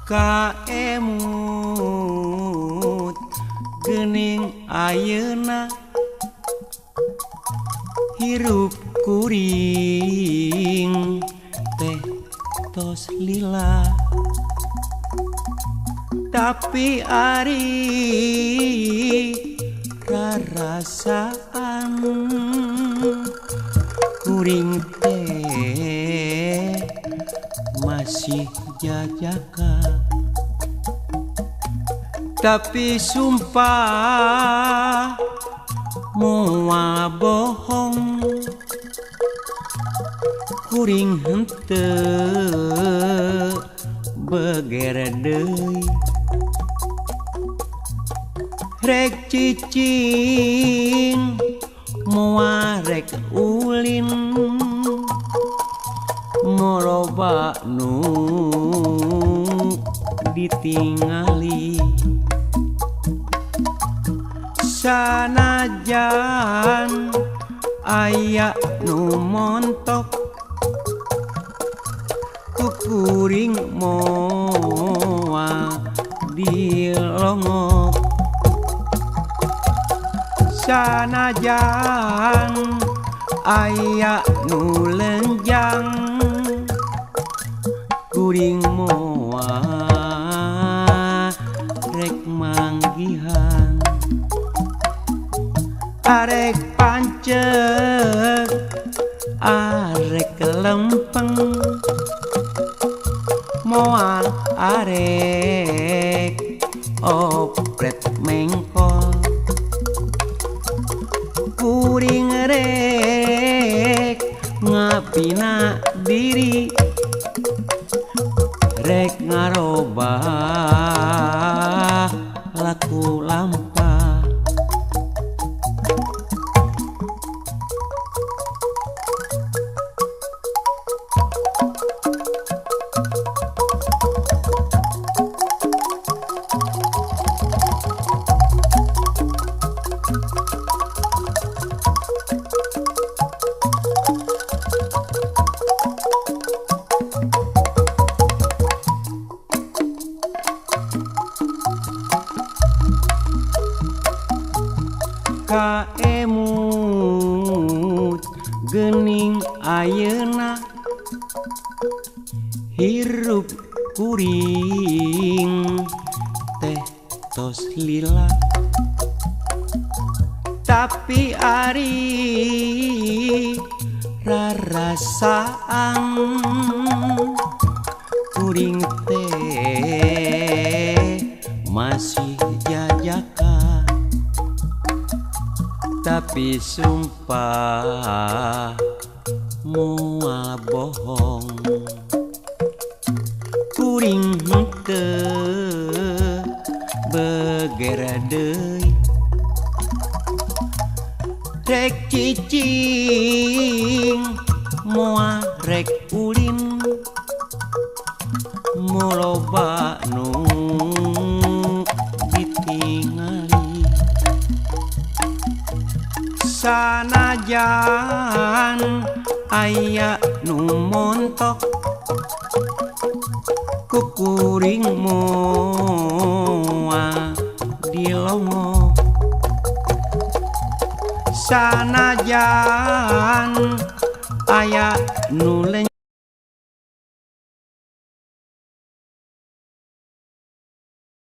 Kaemut geuning ayeuna hirup kuring teh tos lila, tapi ari rarasaan kuring teh masih jajaka. Tapi sumpah moal bohong, kuring henteu beger deui. Rek cicing moal rek ulin, moloba nu ditingali. Sanajan aya nu montok, ku kuring moal dilongok. Sanajan aya nu lenjang, kuring moal rek manggihan. Arek panceg arek lempeng, moal arek opret mengkol. Kuring rek ngabina diri, rek ngarobah laku lampah. Kaemut geuning ayeuna hirup kuring teh tos lila, tapi ari rarasaan kuring teh masih jajaka. Tapi sumpah moal bohong, kuring henteu beger deui. Rek cicing moal rek ulin, moloba nu ditingali. Sanajan aya nu montok, ku kuring moal dilongok. Sanajan aya nu lenjang,